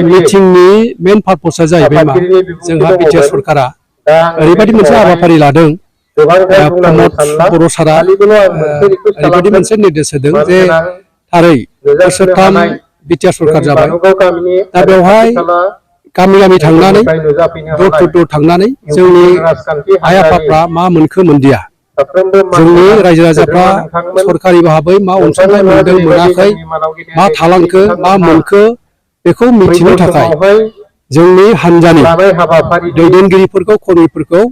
मिटिंनि मेन पार्पसा जाहैबाय मा जोंहा बिटिआर सरकारा ओरैबायदि मोनसे हाबाफारि लादों प्रमद बर' सारा ओरैबायदि मोनसे निर्देश होदों जे थारै बोसोरथाम बिटिआर सरकार जाबाय दा बेवहाय गामि गामि थांनानै दर टु दर थांनानै जोंनि आइ आफाफ्रा मा मोनखो मोनदिया जोंनि रायजो राजाफ्रा सरकारि भाबै मा अनसुंथाइ मोनदों मोनाखै मा थालांखो मा मोनखो बेखौ मिथिनो थाखाय जोंनि हान्जानि दैदेनगिरिफोरखौ कर्मिफोरखौ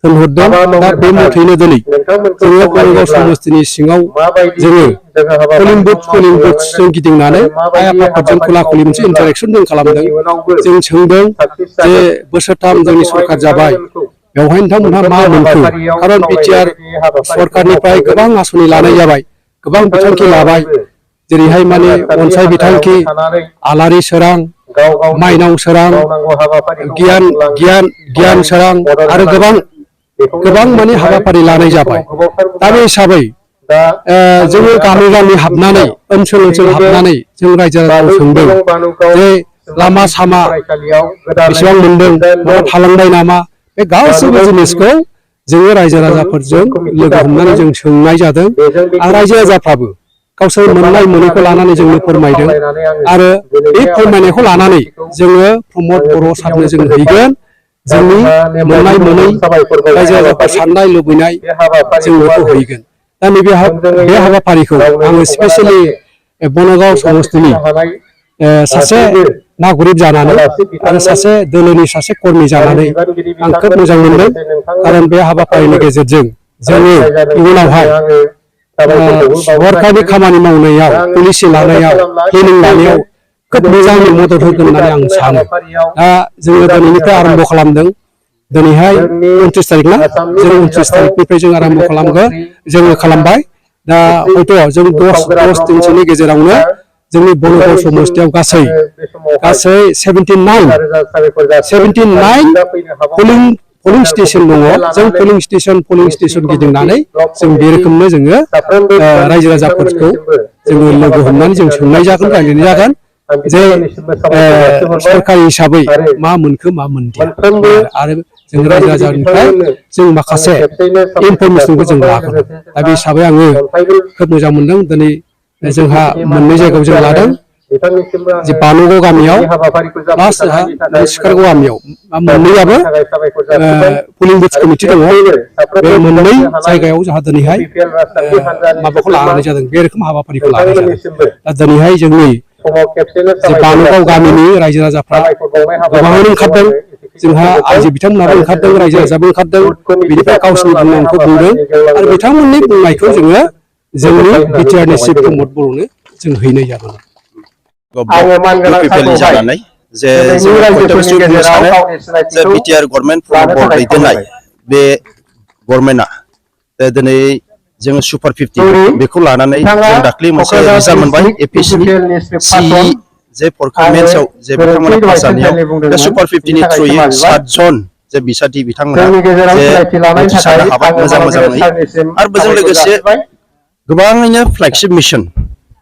थिनहरदों दा बे मथैनो दिनै जोङो बङाइगाव समस्तिनि सिङाव जोङो पोलिं बुथ जों गिदिंनानै आइ आफाफोरजों खुला खुलि मोनसे इन्टारेक्सन जों खालामदों जों सोंदों जे बोसोरथाम जोंनि सरकार जाबाय बेवहाय नोंथांमोनहा मा मोनखो खारन बिटिआर सरकारनिफ्राय गोबां आसनि लानाय जाबाय गोबां बिथांखि लाबाय जेरैहाय माने अनसाय बिथांखि आलारि सोरां माइनाव सोरां गियान सोरां आरो गोबां माने हाबाफारि लानाय जाबाय दा बे हिसाबै जोङो गामि गामि हाबनानै ओनसोल हाबनानै जों रायजो राजाखौ सोंदों जे लामा सामा बेसेबां मोनदों माबा थालांबाय नामा बे गासैबो जिनिसखौ जोङो रायजो राजाफोरजों लोगो हमनानै जों सोंनाय जादों आरो रायजो राजाफ्राबो गावसोर मोननाय मोनैखौ लानानै जोंनो फोरमायदों आरो बे फोरमायनायखौ लानानै जोङो प्रमद बर' सारनो जों हैगोन जोंनि मोननाय मोनै रायजो राजाफोर साननाय लुबैनाय जों बेखौ हैगोन दा नैबे बे हाबाफारिखौ आङो स्पेसियेलि बङाइगाव समस्तिनि सासे नागरिक जानानै आरो सासे दोलोनि सासे कर्मि जानानै आं खोब मोजां मोनदों खारन बे हाबाफारिनि गेजेरजों जोङो इयुनावहाय सरकारनि खामानि मावनायाव पलिसि लानायाव प्लेनिं लानायाव खोब मोजाङै मदद होगोन होननानै आं सानो दा जोङो दिनैनिफ्राय आरम्भ खालामदों दिनैहाय 29 तारिख ना जों 29 तारिखनिफ्राय जों आरम्भ खालामगोन जोङो खालामबाय दा हयथ' जों 10 दिनसोनि गेजेरावनो जोंनि बङाइगाव समस्तियाव गासै 79 पलिं स्टेशन दङ जों पलिं स्टेशन गिदिंनानै जों बे रोखोमनो जोङो रायजो राजाफोरखौ जोङो लोगो हमनानै जों सोंनाय जागोन रायज्लायनाय जागोन जे सरकारि हिसाबै मा मोनखो मा मोनदिया आरो जों रायजो राजानिफ्राय जों माखासे इनफरमेसनखौ जों लागोन दा बे हिसाबै आङो खोब मोजां मोनदों दिनै जोंहा मोननै जायगायाव जों लादों जे बानुगाव गामियाव प्लास जोंहा सिकारगाव गामियाव मोननैयाबो पलिं बुथ कमिटि दङ बे मोननै जायगायाव जोंहा दिनैहाय माबाखौ लानाय जादों बे रोखोम हाबाफारिखौ लानाय जादों दा दिनैहाय जोंनि जे बानुगाव गामिनि रायजो राजाफ्रा गोबाङानो ओंखारदों जोंहा आइजो बिथांमोनाबो ओंखारदों रायजो राजाबो ओंखारदों बिनिफ्राय गावसोरनि बुंनांगौखौ बुंदों आरो बिथांमोननि बुंनायखौ जोङो जोंनि बिटिआरनि चिफ प्रमद बर'नो जों हैनाय जागोन जानानै जे जों बयबो बुंनो सानो जे बिटिआर गभर्नमेन्ट प्रमद बर' दैदेननाय बे गभर्नमेन्टआ दिनै जोङो सुपार 50 बेखौ लानानै जों दाख्लै मोनसे रिजाल्ट मोनबाय एपिएससिनि सिइ जे परफरमेन्सआव जे बिथांमोना पास जानायाव बे सुपार 50 नि थ्रुयै 7 जन जे बिसादि बिथांमोना जे उथ्रिसारनो हाबाय मोजाङै आरो बेजों लोगोसे गोबाङैनो फ्लेगशिप मिशन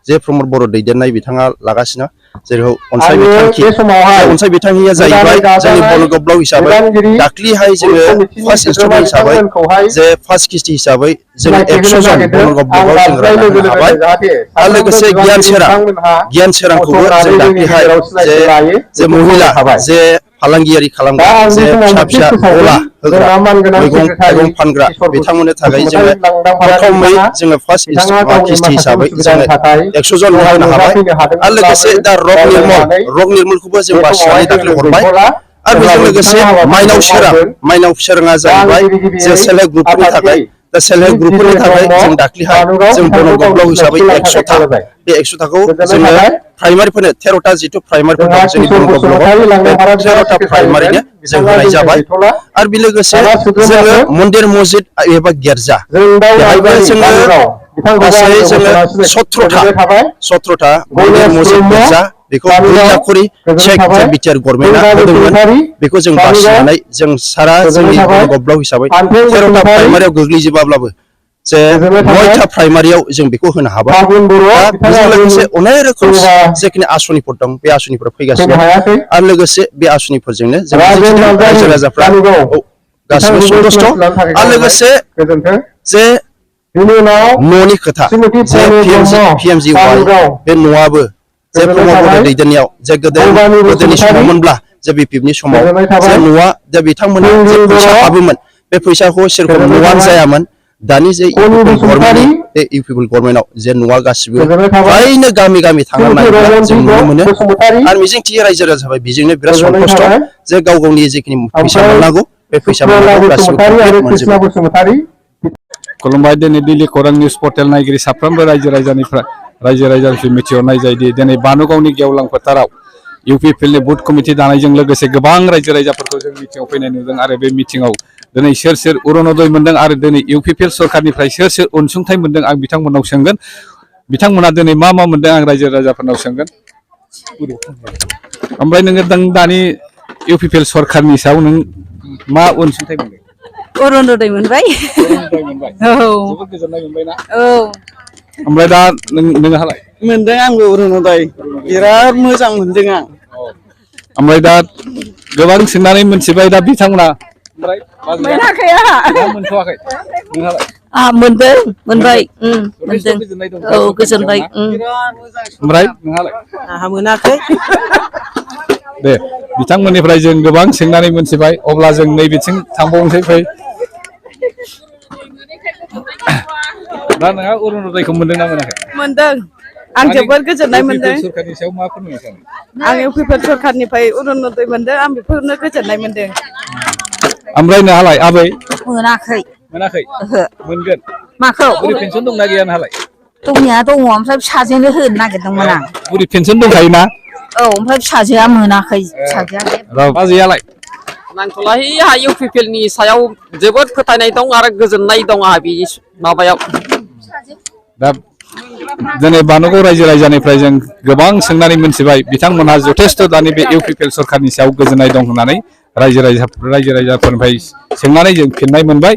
जे प्रमद बर' दैदेननाय बिथाङा लागासिनो जेरै अनसाय बिथांखिया जाहैबाय जोंनि बङाइगाव ब्लक हिसाबै दाख्लिहाय जोङो फार्स्ट इन्स्ट्रुमेन्ट हिसाबै जे फार्स्ट किस्ति हिसाबै जों 100 जन बङाइगाव ब्लकआव जों रानना होनो हाबाय आरो लोगोसे गियान सोरांखौबो जों दाख्लिहाय जे महिला जे फालांगियारि खालामग्रा जे फिसा गला होग्रा मैगं थाइगं फानग्रा बिथांमोननो थाखाय जोङो प्रथमै जोङो फार्स्ट किस्ति हिसाबै जोङो 100 जन होनो हाबाय आरो लोगोसे दा रग निर्मलखौबो जों बासिनानै दाख्लै हरबाय आरो बेजों लोगोसे माइनाव सोराङा जाहैबाय जे सेल्फ हेल्प ग्रुपफोरनि थाखाय दा सेल्फ हेल्प ग्रुपफोरनि थाखाय जों दाख्लैहाय जों बङाइगाव ब्लक हिसाबै 100था बे 100थाखौ जोङो प्राइमारिफोरनो 13टा जिथु प्राइमारिफोर दं जोंनि बङाइगाव ब्लकआव 13टा प्राइमारिनो जों होनाय जाबाय आरो बे लोगोसे जोङो मन्दिर मस्जिद एबा गिर्जा बेहायबो जोङो गासै जोङो 17था मन्दिर मस्जिद गिर्जा बेखौ 2 लाख करि चेक जे बिटिआर गभर्नमेन्टआ होदोंमोन बेखौ जों बासिनानै जों सारा जोंनि बङाइगाव ब्लक हिसाबै 13टा प्राइमारियाव गोग्लैजोबाब्लाबो जे 9टा प्राइमारियाव जों बेखौ होनो हाबाय बेजों लोगोसे अनेक रोखोम जेखिनि आसनिफोर दं बे आसनिफोरा फैगासिनो आरो लोगोसे बे आसनिफोरजोंनो जों रायजो राजाफ्रा गासिबो सन्तुष्ट आरो लोगोसे जे न'नि खोथा जे PMGY बे न'आबो जे प्रमद बर' दैदेननायाव जे गोदोनि समावमोनब्ला जे BPFनि समाव जे न'आ जे बिथांमोना जे फैसा हाबोमोन बे फैसाखौ सोरखौ न'आनो जायामोन दानि जे गभर्नमेन्टनि बे इउपिपिएल गभर्नमेन्टआव जे न'आ गासिबो फ्रायनो गामि गामि थांनानै जों नुनो मोनो आरो मिजिंथियो रायजो राजाफ्रा बेजोंनो बिराद सन्तुष्ट जे गाव गावनि जिखिनि फैसा मोननांगौ बे फैसा मोननांगौ गासिबो कमप्लिट मोनजोबो खुलुमबाय दिनै दिल्ली खौरां निउज पर्टेल नायगिरि साफ्रोमबो रायजो राजानिफ्राय मिथिहरनाय जायोदि दिनै बानुगावनि गेवलां फोथाराव इउपिपिएलनि बुथ कमिटि दानायजों लोगोसे गोबां रायजो राजाफोरखौ जों मिटिङाव फैनाय नुदों आरो बे मिटिङाव दिनै सोर सोर अरुणोदय मोनदों आरो दिनै इउपिपिएल सरकारनिफ्राय सोर सोर अनसुंथाइ मोनदों आं बिथांमोननाव सोंगोन बिथांमोना दिनै मा मा मोनदों आं रायजो राजाफोरनाव सोंगोन ओमफ्राय नोङो दानि इउपिपिएल सरकारनि सायाव नों मा अनसुंथाइ मोनदों अरुणोदय मोनबाय औ जोबोद गोजोननाय मोनबायना औ ओमफ्राय दा नोंहालाय मोनदों आंबो अरुणोदय बिराद मोजां मोनदों आं ओमफ्राय दा गोबां सोंनानै मोनथिबाय दा बिथांमोना ओमफ्राय मोनाखै आंहा मोनथ'वाखै नोंहालाय मोनदों मोनबाय मोनदों गोजोननाय दं औ गोजोनबाय ओमफ्राय नोंहालाय आंहा मोनाखै दे बिथांमोननिफ्राय जों गोबां सोंनानै मोनथिबाय अब्ला जों नैबेथिं थांबावनोसै फै दा नोंहा अरुणोदयखौ मोनदों ना मोनाखै मोनदों आं जोबोद गोजोननाय मोनदों सरकारनि सायाव मा फोरमायनो सानो आं इउपिपिएल सरकारनिफ्राय अरुणोदय मोनदों आं बेफोरनो गोजोननाय मोनदों ओमफ्राय नोंहालाय आबै मोनाखै मोनाखै ओहो मोनगोन माखौ बुरि पेन्सन दंना गैया नोंहालाय दंनाया दङ ओमफ्राय फिसाजोनो होनो नागिरदोंमोन आं बुरि पेन्सन दंखायोना औ ओमफ्राय फिसाजोआ मोनाखै फिसाजोआ बाजैयालाय नांथ'लाहाय आंहा इउपिपिएलनि सायाव जोबोद फोथायनाय दं आरो गोजोननाय दं आंहा बे माबायाव दा दिनै बानुगाव रायजो राजानिफ्राय जों गोबां सोंनानै मोनथिबाय बिथांमोनहा जथेस्थ' दानि बे इउपिपिएल सरकारनि सायाव गोजोननाय दं होननानै रायजो राजाफोरनिफ्राय सोंनानै जों फिननाय मोनबाय